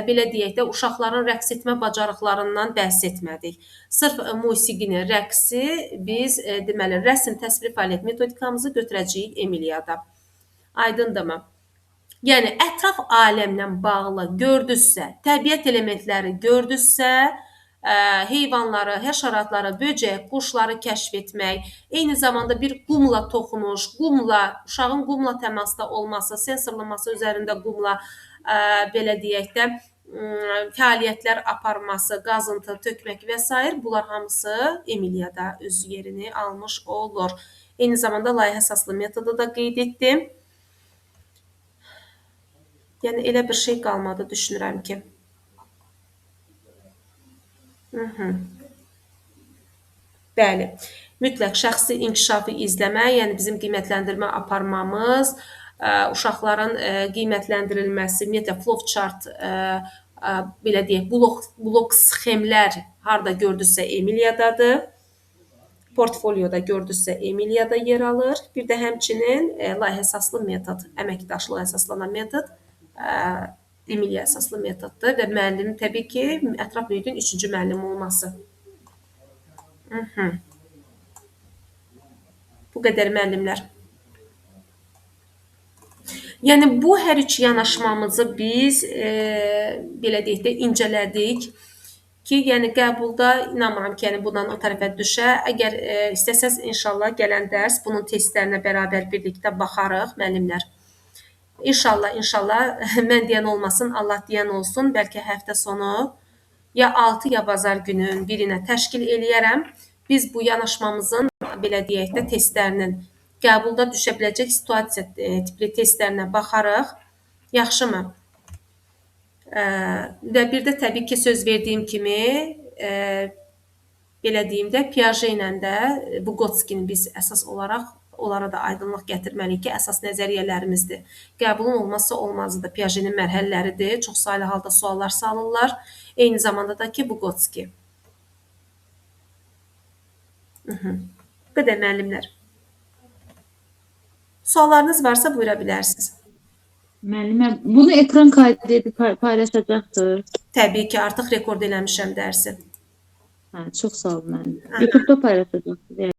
belə deyək də, uşaqların rəqs etmə bacarıqlarından bəhs etmədik. Sırf musiqini, rəqsi biz, deməli, rəsm, təsviri fəaliyyət metodikamızı götürəcəyik Emiliyada. Aydındırmı? Yəni, ətraf aləmlə bağlı gördünüzsə, təbiət elementləri gördünüzsə, heyvanları, həşəratları, böcək, quşları kəşf etmək, eyni zamanda bir qumla toxunuş, qumla, uşağın qumla təmasda olması, sensorlu masa üzərində qumla, belə deyək də, fəaliyyətlər aparması, qazıntı, tökmək və s. Bunlar hamısı Emiliyada öz yerini almış olur. Eyni zamanda layihə əsaslı metodu da qeyd etdim. Yəni, elə bir şey qalmadı, düşünürəm ki. Bəli, mütləq şəxsi inkişafı izləmə, yəni bizim qiymətləndirmə aparmamız, uşaqların qiymətləndirilməsi, ümumiyyətlə flowchart, belə deyək, blok sxemlər harda gördünüzsə Emiliyadadır, portfolyoda gördünüzsə Emiliyada yer alır. Bir də həmçinin layihə əsaslı metod, əməkdaşlıq əsaslanan metod, Emiliya əsaslı metoddur və müəllim təbii ki, ətraf mühitin üçüncü müəllim olması. Bu qədər müəllimlər. Yəni, bu hər üç yanaşmamızı biz, belə deyək də, incələdik ki, yəni qəbulda inanmıram ki, yəni bundan o tərəfə düşə. Əgər istəsəz, inşallah gələn dərs bunun testlərinə bərabər birlikdə baxarıq müəllimlər. İnşallah, inşallah, mən deyən olmasın, Allah deyən olsun. Bəlkə həftə sonu ya 6, ya bazar günün birinə təşkil eləyərəm. Biz bu yanaşmamızın belə deyək də testlərinin qəbulda düşə biləcək situasiya tipli testlərinə baxarıq. Yaxşımı? Və bir də təbii ki, söz verdiyim kimi, belə deyim də, Piaget ilə də Vygotskyini biz əsas olaraq onlara da aydınlıq gətirməliyik ki, əsas nəzəriyyələrimizdir. Qəbulun olmazsa olmazıdır. Piagetin mərhələləridir. Çox saylı halda suallar salırlar. Eyni zamanda da ki, Vygotsky. Bu qədər müəllimlər. Suallarınız varsa buyura bilərsiniz.
Müəllimə, bunu ekran kaydı edib paylaşacaqsınız.
Təbii ki, artıq rekord eləmişəm dərsi.
Hə, çox sağ olun müəllim. YouTube-da paylaşacaqsınız.